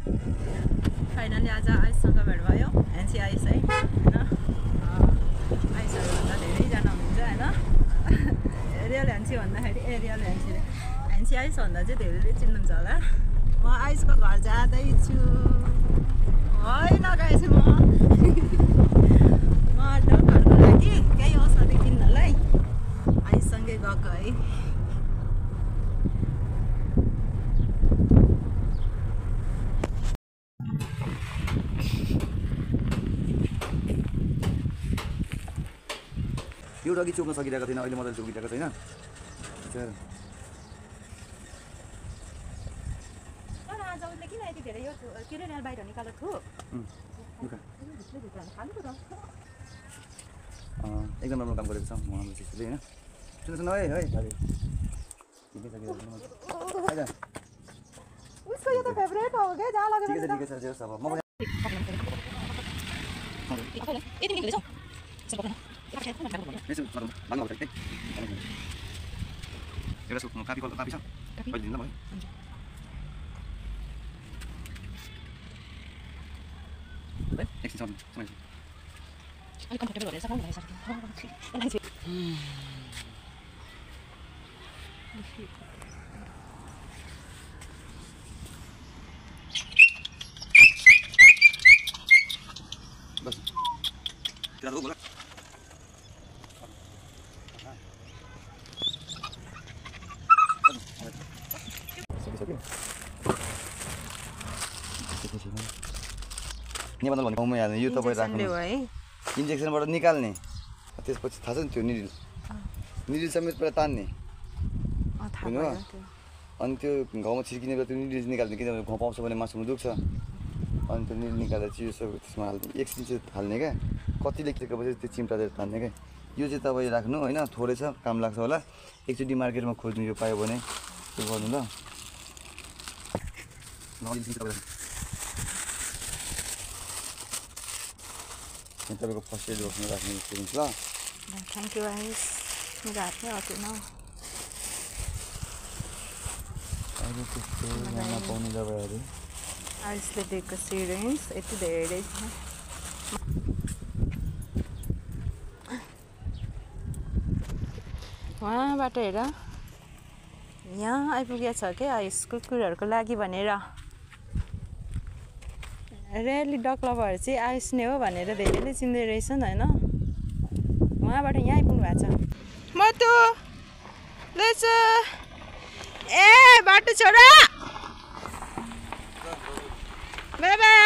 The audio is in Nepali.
फाइनली आज आइससँग भेट भयो एनसी आइस है होइन आइसहरूभन्दा धेरैजना हुनुहुन्छ होइन रियल एनसी भन्दाखेरि रियल एनसी आइस भन्दा चाहिँ धेरैले चिन्नुहुन्छ होला म आइसको घर जाँदैछु होइन गाइस म डक्टरको लागि केही औषधि किन्नलाई आइससँगै गएको है यो अघि चोक्न सकिरहेको थिएन अहिले मजाले चोकिरहेको छैन एकदम राम्रो काम गरेको छ म हाम्रो सिस्टरले होइन सुन्नु है उसको यो त फेभरेट हो के जहाँ लगेर ठिकै छ अब म एउटा काफी कलको काफी छ कहिले दिनु भयो एकछिन समय अलिक कम्फर्टेबल भएर सकाउनु भएछ बस क्या हो बोला नेपाल भन्ने ठाउँमा हाल्ने यो तपाईँ राख्नु इन्जेक्सनबाट निकाल्ने त्यसपछि थाहा छ नि त्यो निडिल समेत पहिला तान्ने होइन अनि त्यो घाउमा छिर्किने बेला त्यो निडिल निकाल्ने किनभने घाउ पाउँछ भने मासुमा दुख्छ अनि त्यो निडिल निकालेर चाहिँ यो सब त्यसमा हाल्ने एकछिन चाहिँ हाल्ने क्या कतिले किनेपछि त्यो चिम्टालेर तान्ने क्या यो चाहिँ तपाईँ राख्नु होइन थोरै छ काम लाग्छ होला एकचोटि मार्केटमा खोज्नु यो पायो भने त्यो गर्नु ल तपाईँको फर्स्ट एड बक्समा राख्ने एक्सपिरियन्स ल थ्याङ्क यू आइस मेरो हातमै हटेन अहिले त्यस्तो नपाउने दबाईहरू आइसले दिएको सिरिन्ज यति धेरै छ वहाँबाट हेर यहाँ आइपुगेको छ क्या आइस कुकुरहरूको लागि भनेर रेयरली डग लभरहरू चाहिँ आइस नै हो भनेर धेरैले चिन्दै रहेछन् होइन उहाँबाट यहाँ आइपुग्नु भएको छ मटु लेसु ए बाटो छोरा बाई बाई